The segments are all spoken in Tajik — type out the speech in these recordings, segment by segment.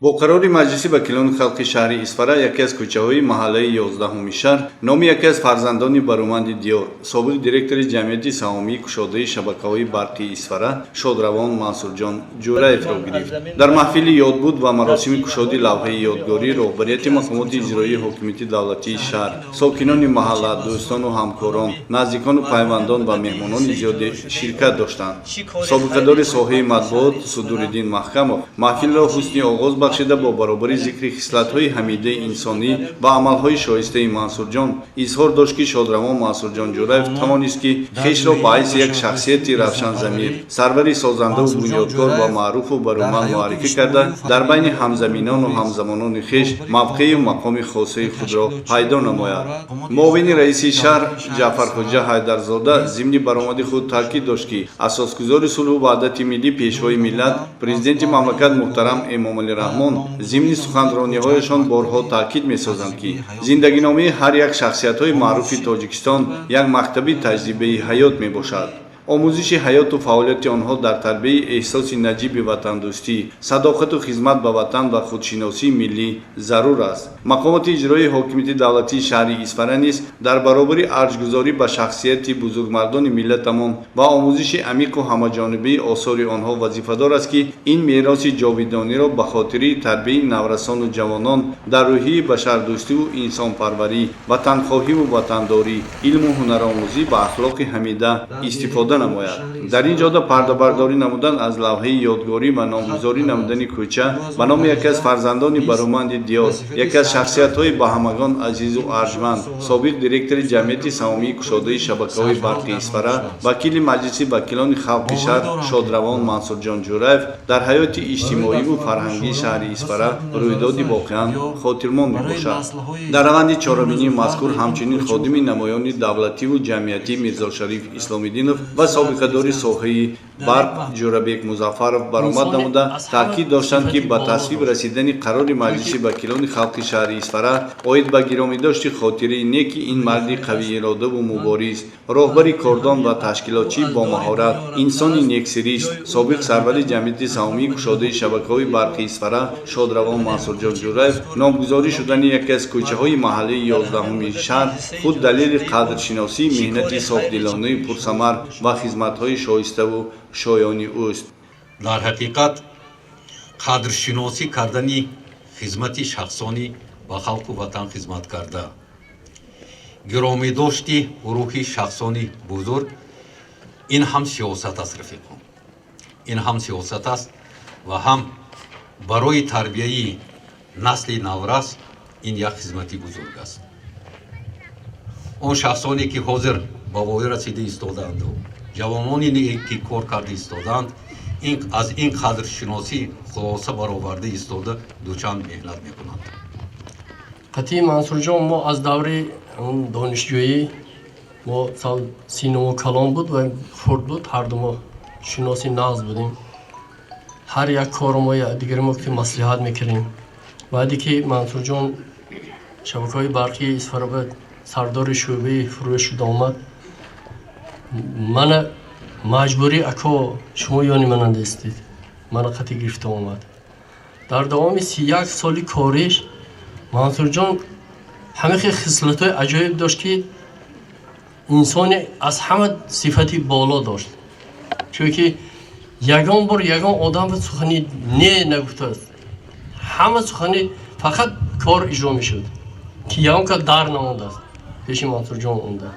Бо қарори Маҷлиси вакилони халқи шаҳри Исфара яке аз кӯчаҳои маҳаллаи 11-уми шаҳр номи яке аз фарзандони бароманди диёр, собиқ директори ҷамъияти саҳомии кушодаи шабакаҳои барқии Исфара шодравон Мансурҷон Ҷӯраевро гирифт. Дар маҳфили ёдбуд ва маросими кушоди лавҳаи ёдгорӣ роҳбарияти мақомоти иҷроии ҳокимияти давлатии шаҳр, сокинони маҳалла, дӯстону ҳамкорон, наздикону пайвандон ва меҳмонони зиёде ширкат доштанд. Собиқадори соҳаи матбуот Судуриддин Маҳкамов маҳфилро ҳусни оғоз бахшида, бо баробари зикри хислатҳои ҳамидаи инсонӣ ва амалҳои шоистаи Мансурҷон изҳор дошт, ки шодравон Мансурҷон Ҷӯраев тавонист, ки хешро ба ҳайси як шахсияти равшанзамир, сарвари созандаву бунёдкор ва маъруфу барӯманд муаррифӣ карда, дар байни ҳамзаминону ҳамзамонони хеш мавқею мақоми хосаи худро пайдо намояд. Муовини раиси шаҳр Ҷаъфархоҷа Ҳайдарзода зимни баромади худ таъкид дошт, ки асосгузори сулҳу ваҳдати миллӣ, Пешвои миллат, Президенти мамлакат муҳтарам Эмомалӣ Раҳмон зимни суханрониҳояшон борҳо таъкид месозанд, ки зиндагиномаи ҳар як шахсиятҳои маъруфи Тоҷикистон як мактаби таҷрибаи ҳаёт мебошад. Омӯзиши ҳаёту фаъолияти онҳо дар тарбияи эҳсоси наҷиби ватандӯстӣ, садоқату хизмат ба ватан ва худшиносии миллӣ зарур аст. Мақомоти иҷроии ҳокимияти давлатии шаҳри Исфара низ дар баробари арҷгузорӣ ба шахсияти бузургмардони миллатамон ва омӯзиши амиқу ҳамаҷонибаи осори онҳо вазифадор аст, ки ин мероси ҷовидониро ба хотири тарбияи наврасону ҷавонон дар рӯҳияи башардӯстиву инсонпарварӣ, ватанхоҳиву ватандорӣ, илму ҳунаромӯзӣ ва ахлоқи ҳамида истифода намояд. Дар ин ҷода пардабардорӣ намудан аз лавҳаи ёдгорӣ ва номгузорӣ намудани кӯча ба номи яке аз фарзандони бароманди диёр, яке аз шахсиятҳои ба ҳамагон азизу арҷманд, собиқ директори ҷамъияти саҳомии кушодаи шабакаҳои барқи Исфара, вакили Маҷлиси вакилони халқи шаҳр шодравон Мансурҷон Ҷӯраев дар ҳаёти иҷтимоиву фарҳангии шаҳри Исфара рӯйдоди воқеан хотирмон мебошад. Дар раванди чорабинии мазкур ҳамчунин ходими намоёни давлативу ҷамъиятӣ Мирзошариф Исломиддинов ва собиқадори соҳаи барқ Ҷӯрабек Музаффаров баромад намуда, таъкид доштанд, ки ба тасвиб расидани қарори Маҷлиси вакилони халқи шаҳри Исфара оид ба гиромидошти хотираи неки ин марди қавииродаву мубориз, роҳбари кордон ва ташкилотчии бомаҳорат, инсони нексиришт, собиқ сарвари ҷамъияти саҳомии кушодаи шабакаҳои барқи Исфара шодравон Мансурҷон Ҷӯраев номгузорӣ шудани яке аз кӯчаҳои маҳаллаи 11-уми шаҳр худ далели қадршиносии меҳнати софдилонаи пурсамар ва хизматҳои шоиставу шоёни ӯст. Дар ҳақиқат, қадршиносӣ кардани хизмати шахсони ба халқу ватан хизмат карда, гиромидошти рӯҳи шахсони бузург ин ҳам сиёсат аст, рафиқон, ин ҳам сиёсат аст ва ҳам барои тарбияи насли наврас ин як хизмати бузург аст. Он шахсоне, ки ҳозир ба воя расида истодаанду ҷавононе, ки кор карда истодаанд, аз ин қадршиносӣ хулоса бароварда истода, дучанд меҳнат мекунанд. Қатъи Мансурҷон мо аз даври донишҷӯӣ, мо синумо калон буд ва хурд буд, ҳарду мо шиноси нағз будем. Ҳар як корро мо дигари мо ки маслиҳат мекардем. Баъде ки Мансурҷон шабакаҳои барқии Исфараба сардори шӯъбаи фурӯш шуда омад, мана маҷбурӣ: «Ако, шумо ёни мананда истед», мана қатъи гирифта омад. Дар давоми 31 соли кориш Мансурҷон ҳамаи хислатҳои аҷоиб дошт, ки инсоне аз ҳама сифати боло дошт, чунки ягон бор ягон одам ба сухани не нагуфтааст. Ҳама сухани фақат кор иҷро мешуд, ки ягон кас дар намондааст пеши Мансурҷон онда.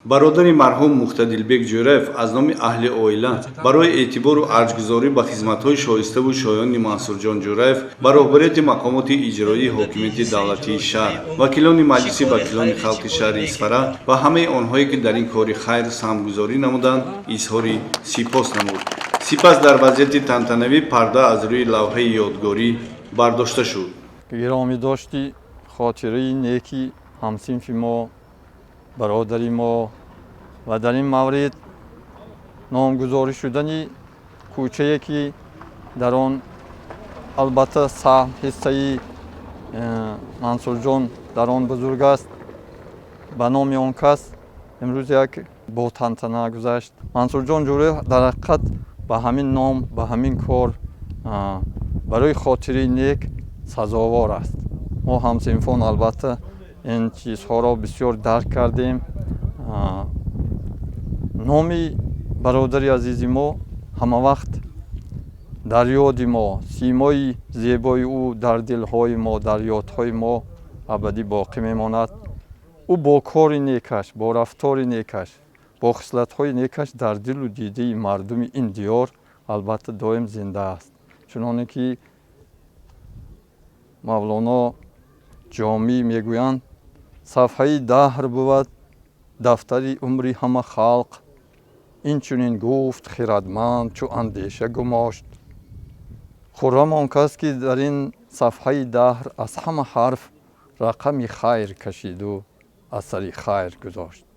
Бародари марҳум Муқтадилбек Ҷӯраев аз номи аҳли оила барои эътибору арҷгузорӣ ба хизматҳои шоиставу шоёни Мансурҷон Ҷӯраев ба роҳбарияти мақомоти иҷроии ҳокимияти давлатии шаҳр, вакилони Маҷлиси вакилони халқи шаҳри Исфара ва ҳамаи онҳое, ки дар ин кори хайр саҳмгузорӣ намуданд, изҳори сипос намуд. Сипас дар вазъияти тантанавӣ парда аз рӯи лавҳаи ёдгорӣ бардошта шуд. Гиромидошти хотираи неки ҳамсинфи мо, бародари мо ва дар ин маврид номгузорӣ шудани кӯчае, ки дар он албатта саҳм ҳиссаи Мансурҷон дар он бузург аст, ба номи он кас имрӯз як бо тантана гузашт. Мансурҷон Ҷӯраев дар ҳақиқат ба ҳамин ном, ба ҳамин кор барои хотири нек. Сазовор аст. Мо ҳамсинфон, албатта, ин чизҳоро бисёр дарк кардем. Номи бародари азизи мо ҳамавақт дар ёди мо, симои зебои ӯ дар дилҳои мо, дар ёдҳои мо абадӣ боқӣ мемонад. Ӯ бо кори некаш, бо рафтори некаш, бо хислатҳои некаш дар дилу дидаи мардуми ин диёр, албатта, доим зинда аст. Чуноне ки Мавлоно Ҷомӣ мегӯянд: «Сафҳаи даҳр бувад дафтари умри ҳама халқ, инчунин гуфт хирадманд, чу андеша гумошт. Хуррам он кас, ки дар ин сафҳаи даҳр аз ҳама ҳарф рақами хайр кашиду асари хайр гузошт».